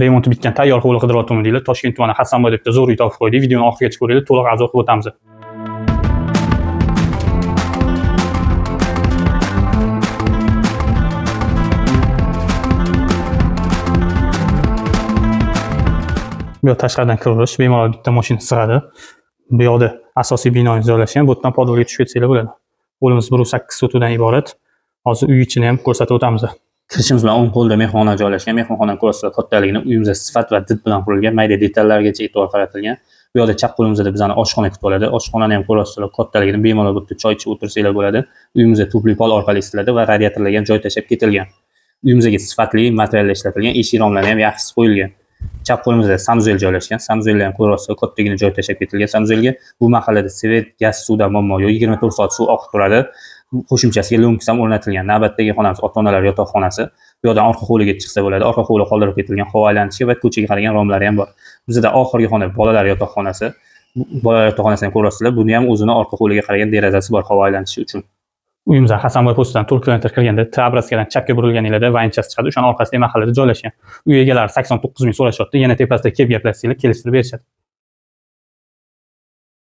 Remonti bitgan tayyor hovli qidiryapman. Toshkent tumani Hasanboy deb zo'r uy topib qo'ydik. Videoni oxirigacha ko'ringlar, to'liq obzor qilib o'tamiz. Bu yoq tashqaridan kiraverish, bemalol bitta mashina sig'adi. Bu yoqda asosiy binomiz joylashgan. Bu yerdan podvalga tushib ketsanglar bo'ladi. Hovlimiz 1.8 sotuvdan iborat. Hozir uy ichini ham ko'rsatib o'tamiz. Kirishimiz bilan o'ng qo'lda mehmonxona joylashgan. Mehmonxonani ko'rasizlar kattaligini, uyimiz sifat va did bilan qurilgan, mayda detallargacha e'tibor qaratilgan. Bu yoqda chap qo'limizda bizani oshxona kutib oladi. Oshxonani ham ko'rasizlar kattaligini, bemalol bu yerda choy ichib o'tirsanglar bo'ladi. Uyimizda tupli pol orqali isitiladi va radiatorlarga ham joy tashlab ketilgan. Uyimizga sifatli materiallar ishlatilgan, eshik romlari ham yaxshisi qo'yilgan. Chap qo'limizda sanuzel joylashgan. Sanuzelni ham ko'ryapsizlar, kattagina joy tashlab ketilgan sanuzelga. Bu mahallada svet, gaz, suvdan muammo yo'q. 24 soat suv oqib turadi. Qo'shimchasiga lo'nkis ham o'rnatilgan. Navbatdagi xonamiz ota-onalar yotoqxonasi. Bu yoqdan orqa hovliga chiqsa bo'ladi. Orqa hovli qoldirib ketilgan, havo aylanishiga va ko'chaga qaragan romlari ham bor. Bizda oxirgi xona bolalar yotoqxonasi. Bolalar yotoqxonasini ko'ryapsizlar. Buni ham o'zini orqa hovliga qaragan derazasi bor havo aylanishi uchun. Uyimizdan Hasanboy postidan 4 kilometr kirganda Trabratskadan chapga burilganinglarda Vaynchasi chiqadi. O'shani orqasidagi mahallada joylashgan. Uy egalari 89 ming so'rashyapti. Yana tepasida kelib gaplashsanglar kelishtirib berishadi.